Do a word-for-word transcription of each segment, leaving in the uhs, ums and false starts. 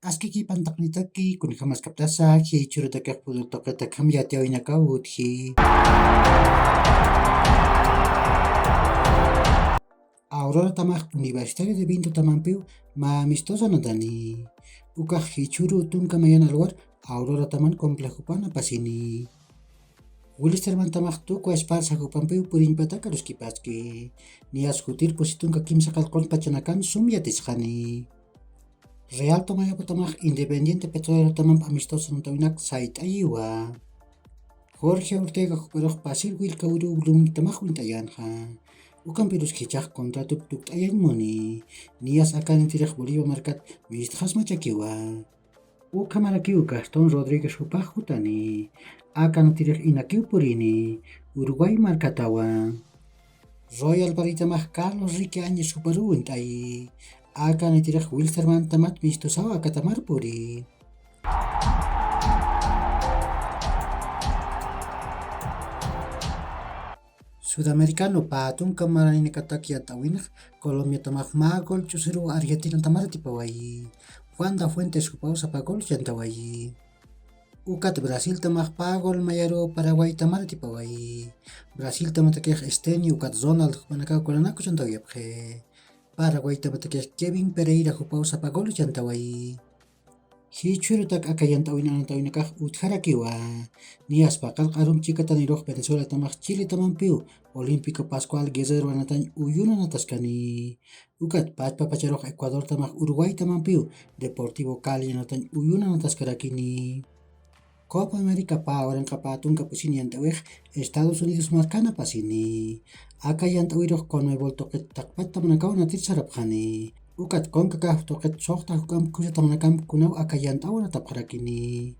Askiki pantaqnitaki, kunjamaskaptasa jichhürutakix pudul tuqitakham yatiyäwinakaw utji. Aurora tamax Universitario de Vinto tamampiw mä amistoso anatani. Ukax jichhüru tunka mayan alwar Aurora taman complejopan apasini. Wilstermann tamax tuku asparsa jupampiw puriñpatak aruskipaski. Niyas jutir pusi tunka kimsa qallqun pachanakan sum yatisqani. Real Tomayapo tamax Independiente Petrolero tamamp amistoso anatawinak sayt'ayiwa. Jorge Ortega juparux Pasir Willka Uru Blooming tamax wint'ayanxa. Ukampirus jichhax contratop tukt'ayañ muni. Niyas akanitirix Bolivia markat mistxas machakiwa. Ukhamarakiw Gastón Rodríguez jupax jutani. Akanitirix inakiw purini. Uruguay markatawa. Royal Parítamax Carlos Rique Áñez juparuw wint'ayi. Akanitirix Wilstermann tamat mistusaw akatamar puri. Sudamericano pä tunka maraninakatak yant'awinx Colombia tamax mä gol ch'usiruw Argentina tamar atipawayi. Juan da Fuentes jupaw sapa gol yantawayi. Ukat Brasil tamax pä gol mayaruw Paraguay tamar atipawayi. Brasil tamatakix Stenio ukat Ronald jupanakaw kunanak uchantawayapxi. Paraguay tamatakix Kevin Pereira jupaw sapa gol uchantawayi. Jichhürutak aka yant'awin anatawinakax utjarakiwa. Niyaspa qallq'arum chikatanirux Venezuela tamax Chile tamampiw Olímpico Pascual Guerrero anatañ uyuna anataskani. Ukat pachpa pacharux Ecuador tamax Uruguay tamampiw Deportivo Cali anatañ uyuna anataskarakini. Copa América pä waranqa pä tunka pusin yant'awix Estados Unidos markan apasini. Aka yant'awirux Conmebol tuqit taqpach tamanakaw anatir sarapxani. Ukat CONCACAF tuqit suxta juk'amp kusatamanakamp kunaw aka yant'aw anatapxarakini.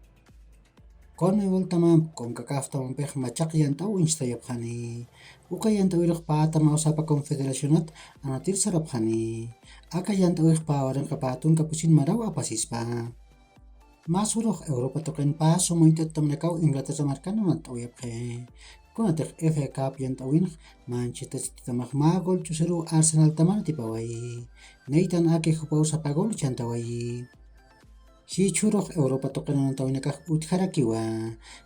Conmebol tamamp CONCACAF tamampix machaq yant'aw uñstayapxani. Uka yant'awirux pä tamaw sapa confederacionat anatir sarapxani. Aka yant'awix pä waranqa pä tunka pusin maraw apasispa. Mä surux Europa tuqin pä suma uñt'at tamanakaw Inglaterra markan anat'awayapxi. Kunatix F A Cup yant'awinx Manchester City tamax mä gol ch'usiruw Arsenal tamar atipawayi. Nathan Ake jupaw sapa gol uchantawayi. Jichhürux Europa tuqin anatawinakax utjarakiwa.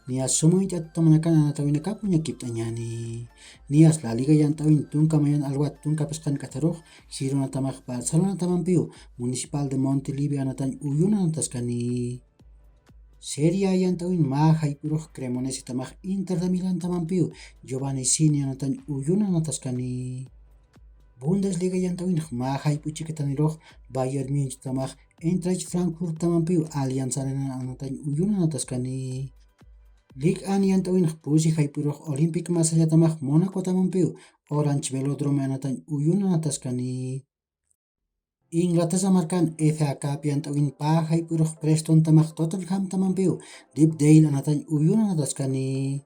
Niyas suma uñt'at tamanakan anatawinakap uñakipt'añäni. Niyas La Liga yant'awin tunka mayan alwat tunka phisqan k'atharux Girona tamax Barcelona tamampiw Municipal de Montilivi anatañ uyuna anataskani. Serie A yant'awin mä jayp'ürux Cremonese tamax Inter de Milán tamampiw Giovanni Sini anatañ uyuna anataskani. Bundesliga yant'awinx mä jayp'ü chikatanirux Bayern Múnich tamax Eintracht Frankfurt tamampiw Allianz Arena anatañ uyuna anataskani. Liga A yant'awinx pusi jayp'ürux Olympique Marsella tamax Mónaco tamampiw Orange Velodrome anatañ uyuna anataskani. Inglaterra markan F A Cup yant'awin pä jayp'ürux Preston tamax Tottenham tamampiw Deepdale anatañ uyuna anataskani.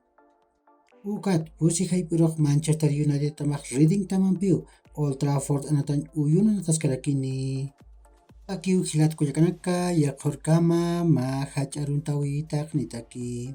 Ukat pusi jayp'ürux Manchester United tamax Reading tamampiw Old Trafford anatañ uyuna anataskarakini. Akiw jilat kullakanaka, yaqhurkama mä jach'a aruntawi taqnitaki.